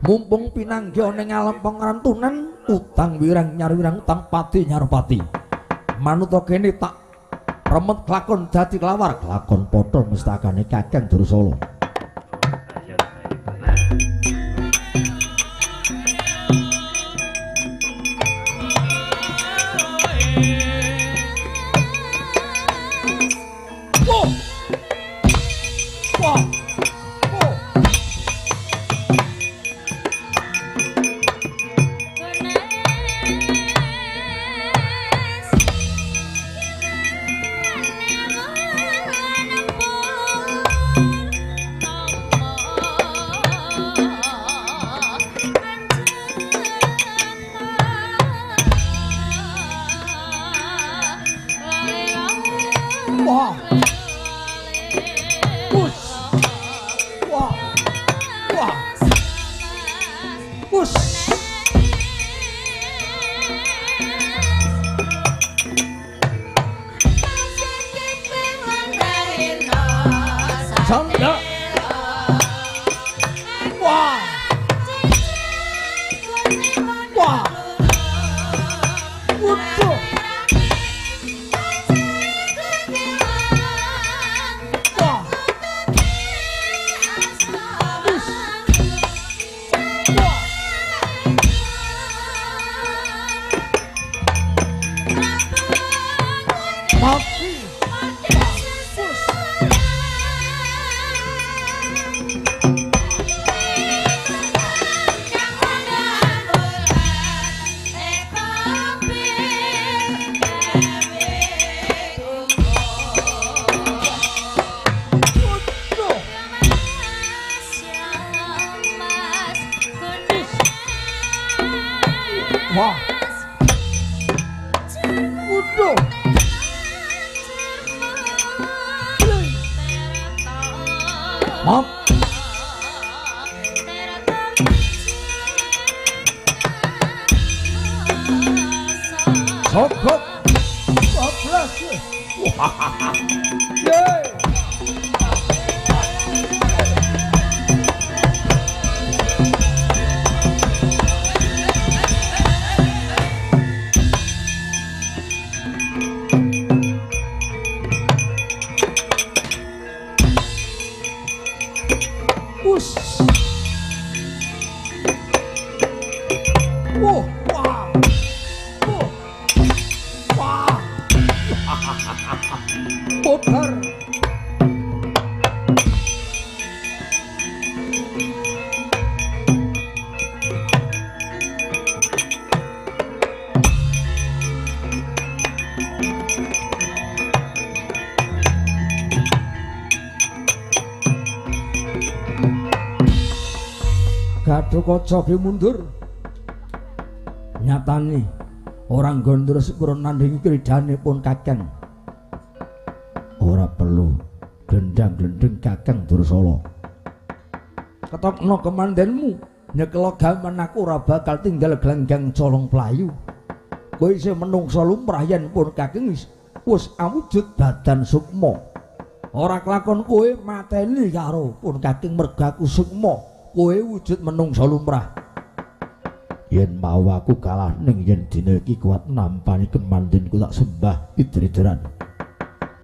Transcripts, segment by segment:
Mumpung pinanggih ning alam pangrantunan utang wirang nyar wirang utang pati nyar pati. Manuta kene tak remet lakon dadi kelawar lakon padha mestakane Kakang Dursala. Gatotkaca ki mundur. Nyatane ora gondro sepura nandhingi kridane pun Kakang. Ora perlu gendang-gendeng Kakang Dursala. Ketokno kemandenmu, nyekelo gaman aku ora bakal tinggal glanggang colong playu. Kowe isih menungsa lumrah yen pun Kakang wis awujud badan sukma. Ora kelakon kowe mateni karo pun Kakang merga aku sukma. Kowe wujud menungsa lumrah. Yen mau aku kalah ning yen dina iki kuat nampani kemandhenku tak sembah idrideran.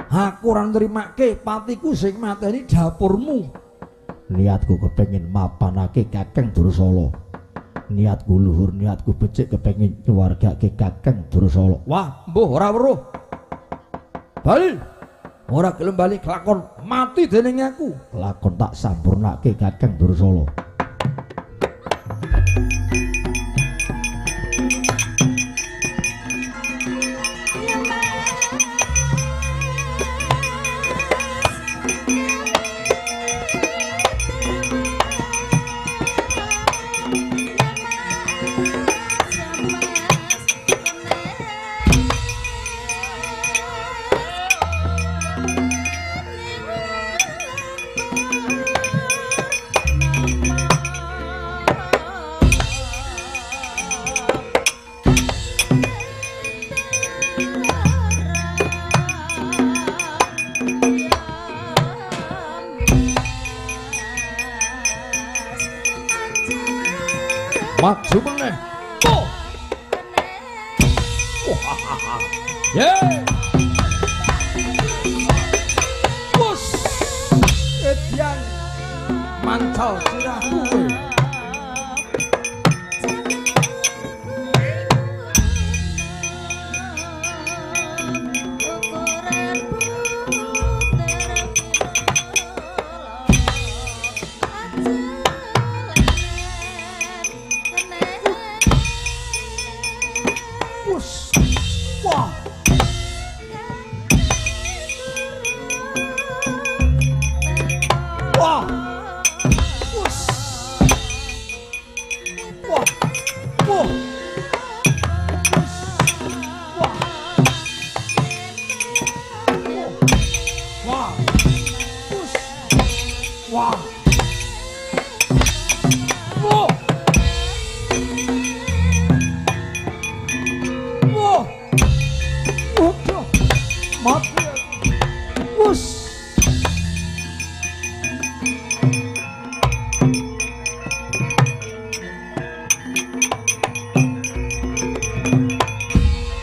Aku ora nrimake patiku sing mateni dapurmu. Niatku kepengin mapanake Kakang Dursala. Niatku luhur, niatku becik kepengin nyuwargake Kakang Dursala. Wah, mbuh ora weruh. Bali. Ora gelem bali kelakon mati dening aku. Kelakon tak sampurnake Kakang Dursala. Maju meneh. Oh. Wah. Ye. Wus. Edian mancal sirahku kowe.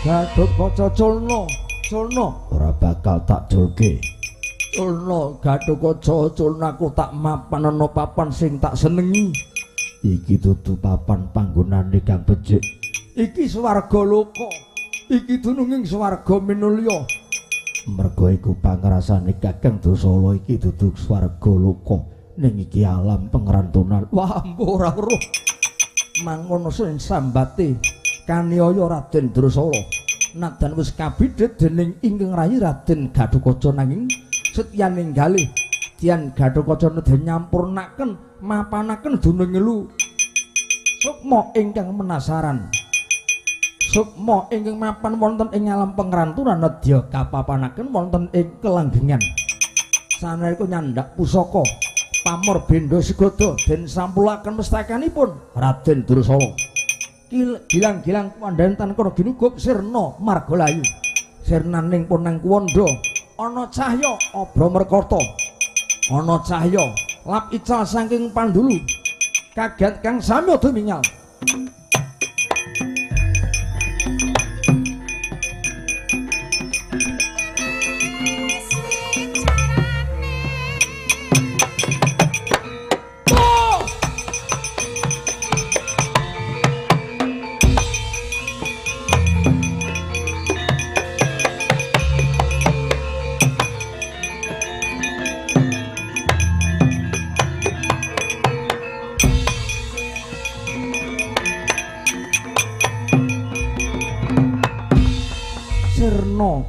Gatotkaca culna, culna ora bakal tak culke. Culna Gatotkaca culna aku tak mapan ana papan sing tak senengi. Iki dudu papan panggonane kang becik. Iki swarga loka. Iki dununging swarga minulya. Merga iku pangrasane Kakang Dursala iki dudu swarga loka ning iki alam pengrantunan. Wah, ampuh ora weruh. Mangono sing sambate kaniaya Raden Dursala. Nadan wis kabidhet dening ingkang rayi Raden Gatotkaca nanging setyaning galih Dian Gatotkaca nedha nyampurnaken mapanaken dunung lu sukma ingkang menasaran. Sukma ingkang mapan wonten ing alam pengrantunan nedya kapapanaken wonten ing kelanggengan. Sanalika nyandak pusaka pamor benda segada den sampulaken mestakanipun Raden Dursala. Gilang-gilang kuwandhan tan kena ginugup sirna margalayu. Sirnaning punang kuwanda ana cahya abra merkata. Ana cahya lap ical saking pandulu. Kaget kang samya dumingal.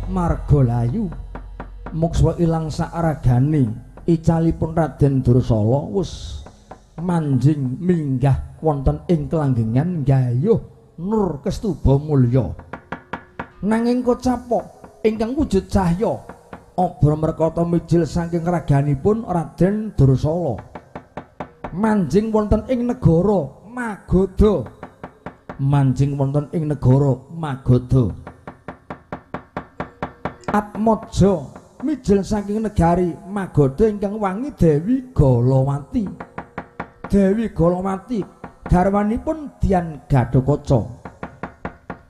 Margalayu mukswa ilang sakragane icalipun Raden Dursala wis manjing minggah wonten ing kelanggengan gayuh nur kestuba mulya. Nanging kocapok ingkang wujud cahya obra merkata mijil saking raganipun Raden Dursala manjing wonten ing negara Magadha. Manjing wonten ing negara Magadha. Atmaja mijil saking negari Magadha ingkang wangi Dewi Galawati. Dewi Galawati garwanipun Dian Gatotkaca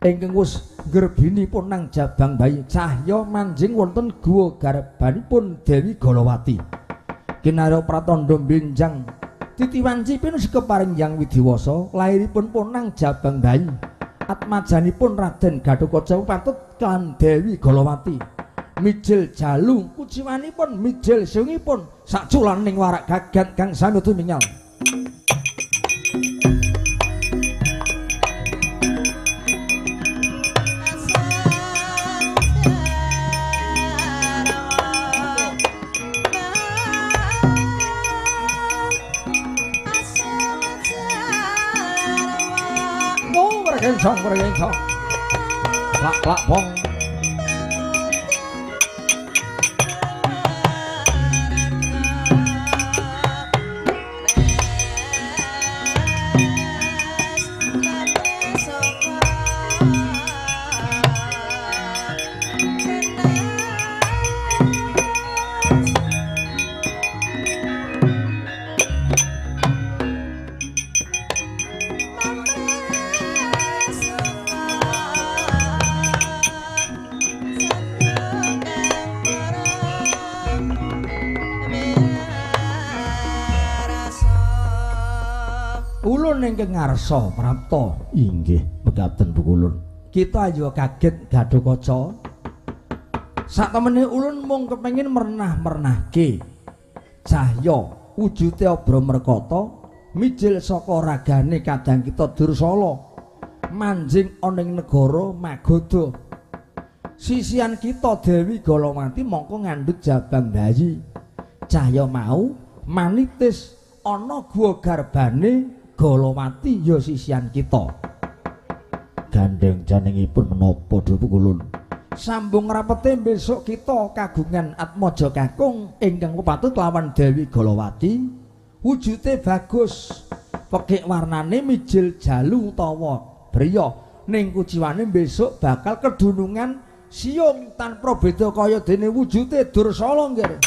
ingkang wis ngrebini punang jabang bayi cahya manjing wonten guwa garbanipun Dewi Galawati. Kinarya pratandha benjang titiwanci pinus keparing Hyang Widiwasa lairipun punang jabang bayi. Atmajanipun Raden Gatotkaca patut kan Dewi Galawati. Mijil jalu kuciwanipun mijil sungipun sakculaning warak gagat kang sami tumingal. Kencang, kencang. Lak lak bong. Ulun ingkang ngarsa prapta. Inggih, mekaten Pukulun. Kita ayo kaget Gatotkaca. Saktemene ulun mung kepengin mernah-mernahke cahya wujute obra merkata mijil saka ragane kadang kita Dursala manjing ana ing negara Magadha. Sisian kita Dewi Golowati mongko ngandhut jabang bayi. Cahya mau manitis ana guwa garbane Golowati ya sisian kita. Gandeng janengipun menapa Pukulun? Sambung rapete besok kita kagungan atmaja kakung ingkang pepatut lawan Dewi Golowati. Wujute bagus, pekik warnane mijil jalu utawa briya, ning kuciwane besok bakal kedunungan siung tanpa beda kaya dene wujute Dursala nggih.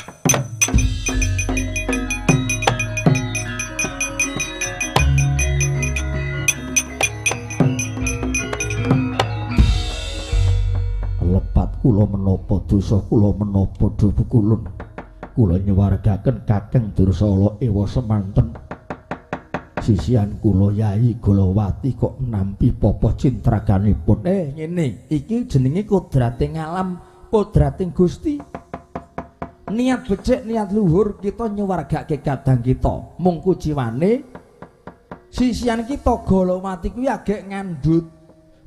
Lepat kula menapa dosa kula menapa Pukulun. Kula nyuwargaken Kakang Dursala ewa semanten. Sisian kula Yai Golowati kok nampi popo cintraganipun. Ngene, iki jenenge kodrating alam, kodrating Gusti. Niat becik, niat luhur kita nyuwargake kadang kita. Mung kuciwane sisian kita Golowati kuwi agek ngandhut.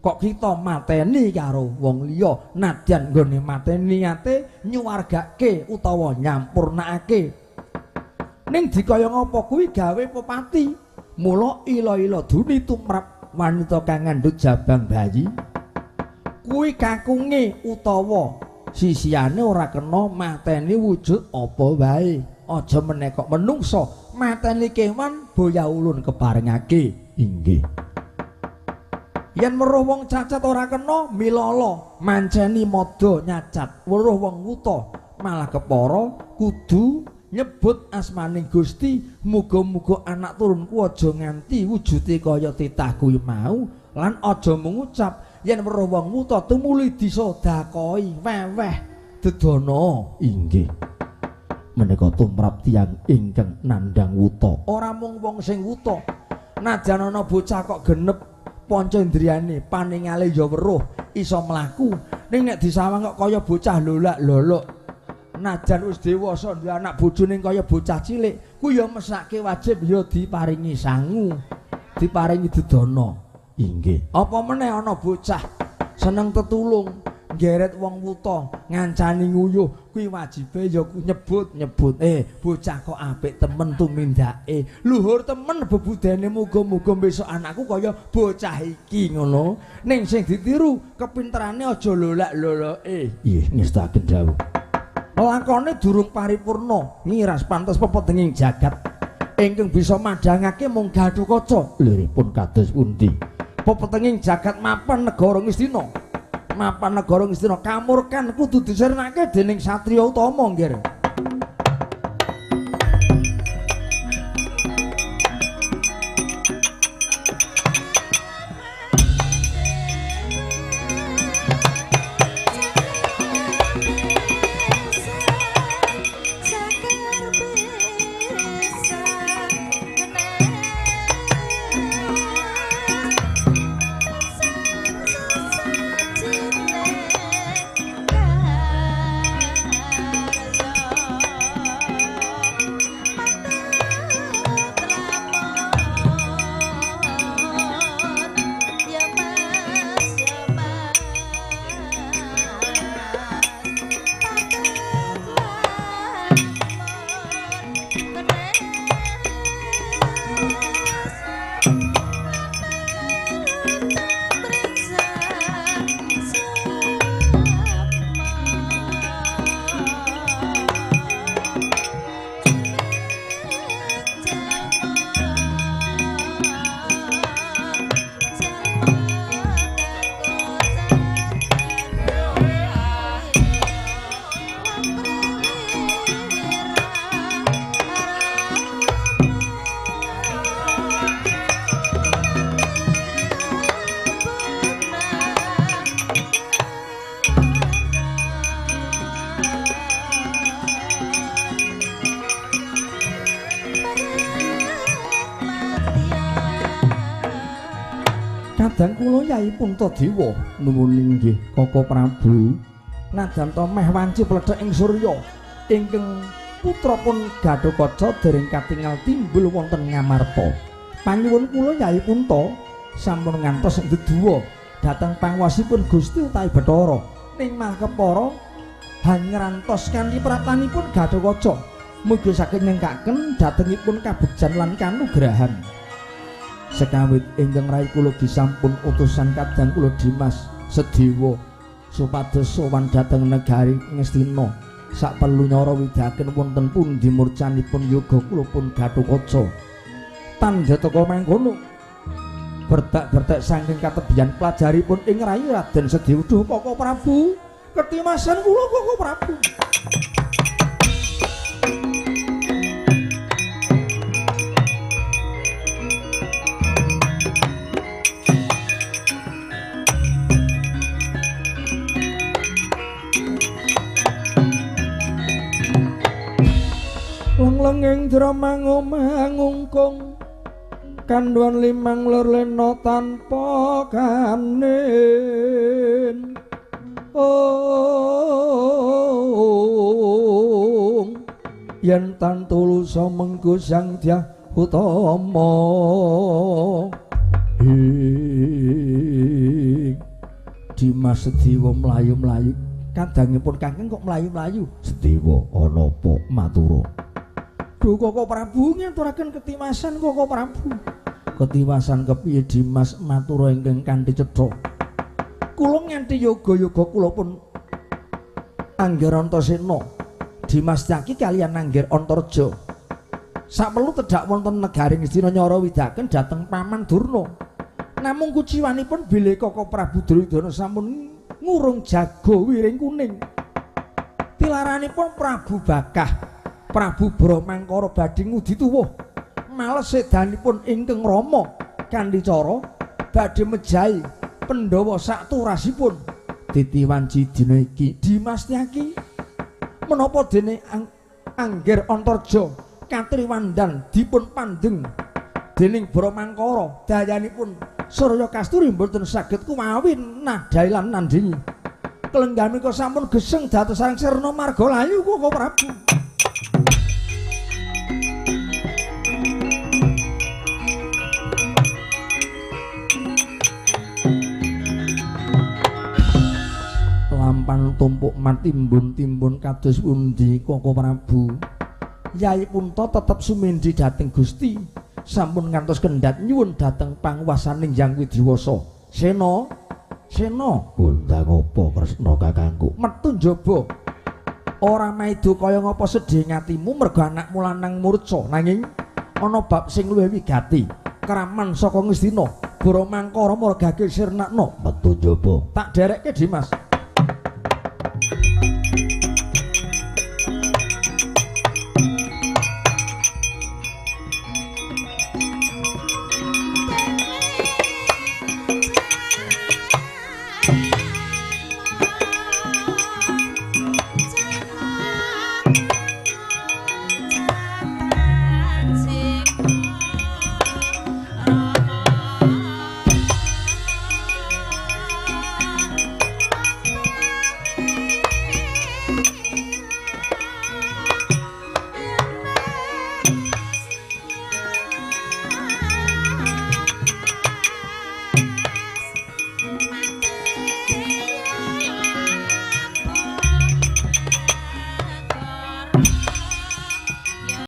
Kok kita mateni karo wong liya, nadyan nggone mateni niate nyuwargake utawa nyampurnakake. Ning dikaya ngapa kuwi gawe pepati. Mula ila-ila duni tumrap wanita kang ngandhut jabang bayi kuwi kakunge utawa sisiane ora kena mateni wujud apa wae. Aja meneh kok menungsa mateni kewan boya ulun keparengake. Inggih. Yen weruh wong cacat ora kena milala manceni madha nyacat. Weruh wong wuta malah kepara kudu nyebut asmaning Gusti. Muga-muga anak turunku aja nganti wujude kaya titah kuwi mau, lan aja mengucap yen weruh wong wuta tumuli disedakahi weweh dedana. Inggih. Menika tumrap tiyang ingkang nandhang wuta. Ora mung wong sing wuta, najan ana bocah kok genep panca indriyane paningale ya weruh iso mlaku, ning nek disawang kok kaya bocah lolak-lolok. Najan wis dewasa duwe anak bojo ning kaya bocah cilik kuwi ya mesake wajib ya diparingi sangu, diparingi dedana. Inggih. Apa meneh ana bocah seneng tetulung nggeret wong wuta ngancani nguyuh, kuwi wajibe ya nyebut-nyebut, bocah kok apik temen tumindake, luhur temen bebudene, muga-muga besok anakku kaya bocah iki ngono. Ning sing ditiru kepinterane aja lolak-loloke. Nggih, ngestaken dawuh. Lakone durung paripurna, ngiras pantes pepetenging jagat ingkang bisa madhangake mung Gatotkaca. Liripun kados pundi? Pepetenging jagat mapan negara Ngastina. Mapan negara Ngastina kamurkan kudu disirnake dening satriya utama nggih. Karya. Kadang kula Yai Puntadewa nuwun inggih Koko Prabu. Najan to meh wanci pledhek ing surya ingkang putra pun Gatotkaca dereng katingal timbul wonten Ngamarta. Panyuwun kula Yai Punta sampun ngantos ndeduwa dhateng panguwasipun Gusti utawi Bathara ning malah kepara hanyrantos kanthi pratanipun Gatotkaca. Mugi saged nyengkaken dhatengipun kabegjan lan kanugrahan. Sekawit ingkang rai kula sampun utusan kadang kula Dimas Sedewa supados sowan dhateng negari Ngastina saperlu nyara widaken wonten pundi murcanipun yoga kula pun Gatotkaca. Tandha teka mangkono bertak-bertak saking katebian pelajaripun ing rai Raden Sedewa. Duh Koko Prabu, ketimasan kula Koko Prabu. Lenging dromangungkung kandhuan limang lur lena tanpa kanin. Ong yen tan tulusa mengku Sang Dyah Utama. Ing Dimas Sedewa mlayu-mlayu. Kadangipun kakang kok mlayu-mlayu. Sedewa ana apa matura? Duh Koko Prabu ngaturaken ketimasan Koko Prabu. Ketimasan kepiye Dimas matura ingkang kanthi cetha? Kula nganti yoga-yoga kula pun Angger Antasena Dimas Tyaki kaliyan Angger Antarja. Saperlu tedhak wonten negari Ngastina nyara widaken dhateng Paman Durna. Namung kuciwanipun bilih Koko Prabu Duryudana sampun ngurung jago wiring kuning. Tilaranipun Prabu Bakah Prabu Brahmangkara badhe ngudi tuwuh males sedanipun ingkang Rama kanthi cara badhe mejahi Pandhawa saturasipun. Titi wanci dina iki Dimas Tyaki menapa dene Angger Antarja katriwandan dipun pandheng dening Brahmangkara dayanipun Surya Kasturi mboten saged kumawi nadhahi lan nandhingi. Kelenggahan sampun geseng dados sareng sirna marga layu Koko Prabu. Lampan tumpuk matimbun-timbun kados pundi Koko Prabu? Yai Punta tetep sumindi dhateng Gusti. Sampun ngantos kendhat nyuwun dhateng panguwasaning Hyang Widiwasa. Sena, Sena, undang apa Kresna kakangku? Metu njaba. Ora maido kaya ngapa sedih ngatimu mergo anakmu lanang murca, nanging ana bab sing luwih wigati. Kraman saka Ngastina, Brahmangkara margake sirnakna. Metu njaba. Tak derekke Dimas.